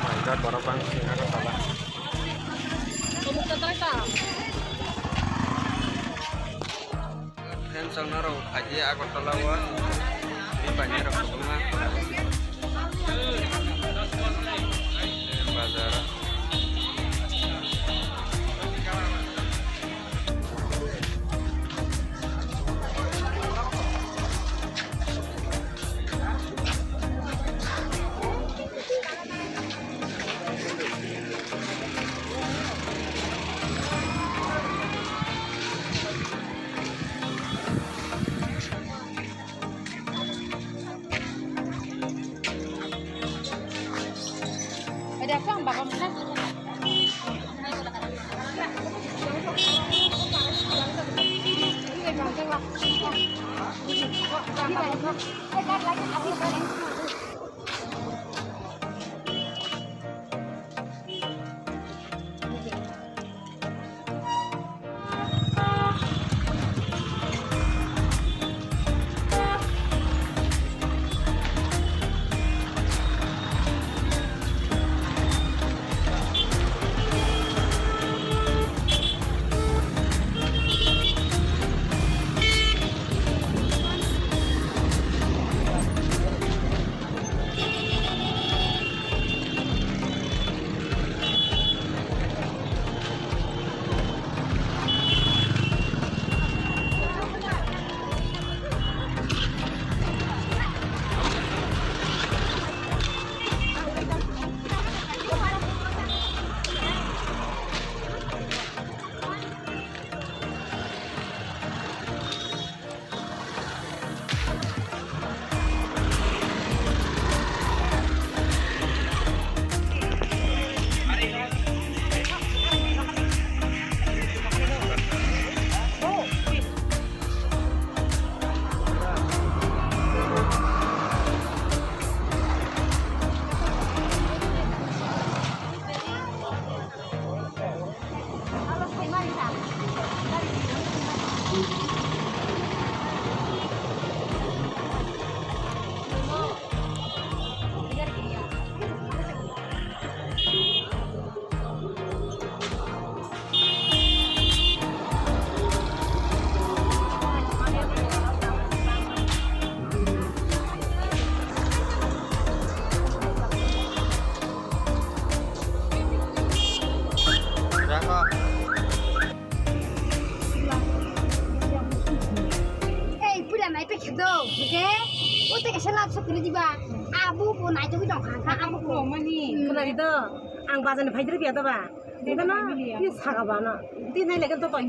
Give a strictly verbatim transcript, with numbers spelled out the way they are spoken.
Maida borok bang sini Agartala. Fan chwngna rok phaidi Agartala o. Bini bainai rok kwbangma. Bazar. Ei, pura nai pe khedo, oke? O te kaisa lab sok kiri diba. Abu bo nai to bidong kha, abu bo. Mani, hmm. Kena di to. Ang bazar ni phai diri biya to ba. Di to na, di saga ba na. Di nai lagi to to.